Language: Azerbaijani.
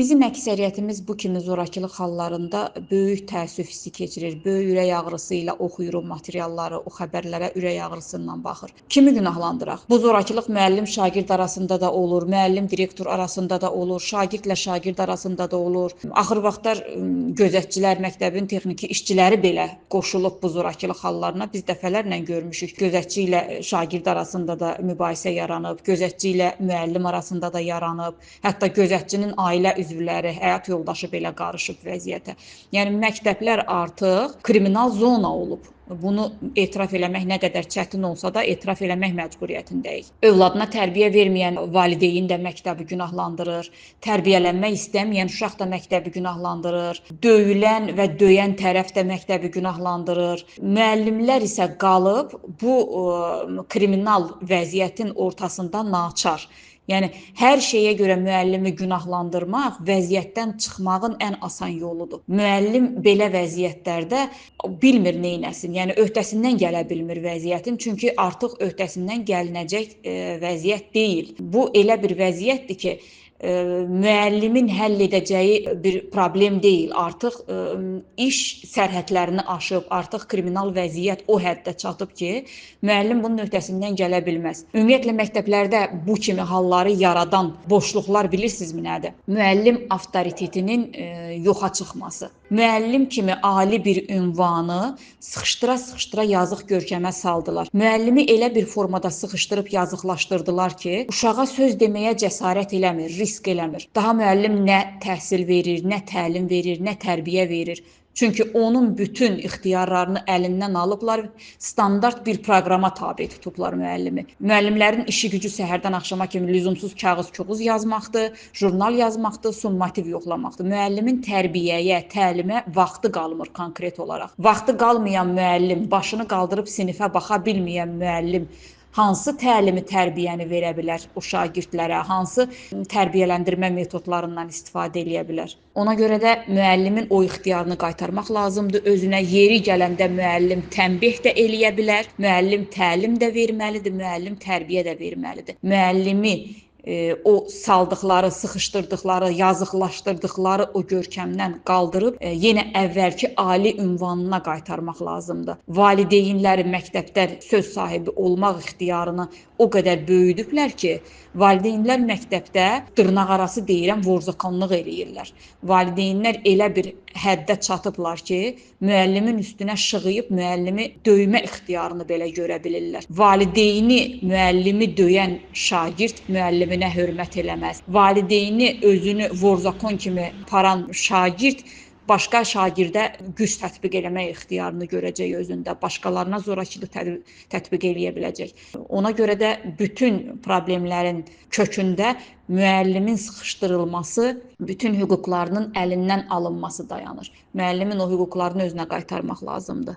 Bizim əksəriyyətimiz bu kimi zorakılıq hallarında böyük təəssüf hissi keçirir, böyük ürək ağrısı ilə oxuyur o materialları, o xəbərlərə ürək ağrısından baxır. Kimi günahlandıraq? Bu zorakılıq müəllim-şagird arasında da olur, müəllim-direktor arasında da olur, şagirdlə şagird arasında da olur. Axır vaxtlar gözətçilər, məktəbin texniki işçiləri belə qoşulub bu zorakılıq hallarına. Biz dəfələrlə görmüşük. Gözətçi ilə şagird arasında da mübahisə yaranıb, gözətçi ilə müəllim arasında da yaranıb, hətta gözətçinin ailə üzvləri, həyat yoldaşı belə qarışıb vəziyyətə. Yəni məktəblər artıq kriminal zona olub. Bunu etiraf eləmək nə qədər çətin olsa da etiraf eləmək məcburiyyətindəyik. Övladına tərbiyə verməyən valideyn də məktəbi günahlandırır, tərbiyələnmək istəməyən uşaq da məktəbi günahlandırır, döyülən və döyən tərəf də məktəbi günahlandırır. Müəllimlər isə qalıb bu kriminal vəziyyətin ortasında naçar. Yəni hər şeyə görə müəllimi günahlandırmaq vəziyyətdən çıxmağın ən asan yoludur. Müəllim belə vəziyyətlərdə bilmir neynəsin. Yəni öhdəsindən gələ bilmir vəziyyətin, çünki artıq öhdəsindən gəlinəcək vəziyyət deyil. Bu elə bir vəziyyətdir ki, müəllimin həll edəcəyi bir problem deyil. Artıq iş sərhədlərini aşıb, artıq kriminal vəziyyət o həddə çatıb ki, müəllim bunun öhdəsindən gələ bilməz. Ümumiyyətlə məktəblərdə bu kimi halları yaradan boşluqlar bilirsinizmi nədir? Müəllim avtoritetinin yoxa çıxması. Müəllim kimi ali bir ünvanı sıxışdıra-sıxışdıra yazıq görkəmə saldılar. Müəllimi elə bir formada sıxışdırıb yazıqlaşdırdılar ki, uşağa söz deməyə cəsarət eləmir, risk eləmir. Daha müəllim nə təhsil verir, nə təlim verir, nə tərbiyə verir. Çünki onun bütün ixtiyarlarını əlindən alıblar, standart bir proqrama tabe tutublar müəllimi. Müəllimlərin işi gücü səhərdən axşama kimi lüzumsuz kağız-kuğuz yazmaqdır, jurnal yazmaqdır, summativ yoxlamaqdır. Müəllimin tərbiyəyə, təlimə vaxtı qalmır konkret olaraq. Vaxtı qalmayan müəllim, başını qaldırıb sinifə baxa bilməyən müəllim hansı təlimi, tərbiyəni verə bilər o şagirdlərə, hansı tərbiyələndirmə metodlarından istifadə eləyə bilər? Ona görə də müəllimin o ixtiyarını qaytarmaq lazımdır. Özünə yeri gələndə müəllim tənbih də eləyə bilər, müəllim təlim də verməlidir, müəllim tərbiyə də verməlidir. Müəllimi o saldıqları, sıxışdırdıqları, yazıqlaşdırdıqları o görkəmdən qaldırıb yenə əvvəlki ali ünvanına qaytarmaq lazımdır. Valideynləri məktəbdə söz sahibi olmaq ixtiyarını o qədər böyüdüblər ki, valideynlər məktəbdə dırnaqarası deyirəm, vorzakonluq eləyirlər. Valideynlər elə bir həddə çatıblar ki, müəllimin üstünə şığıyıb müəllimi döymə ixtiyarını belə görə bilirlər. Valideyni müəllimi döyən şagird müəlliminə hörmət eləməz. Valideyni özünü vorzakon kimi aparan şagird başqa şagirdə güc tətbiq eləmək ixtiyarını görəcək özündə, başqalarına zorakılıq tətbiq eləyə biləcək. Ona görə də bütün problemlərin kökündə müəllimin sıxışdırılması, bütün hüquqlarının əlindən alınması dayanır. Müəllimin o hüquqlarını özünə qaytarmaq lazımdır.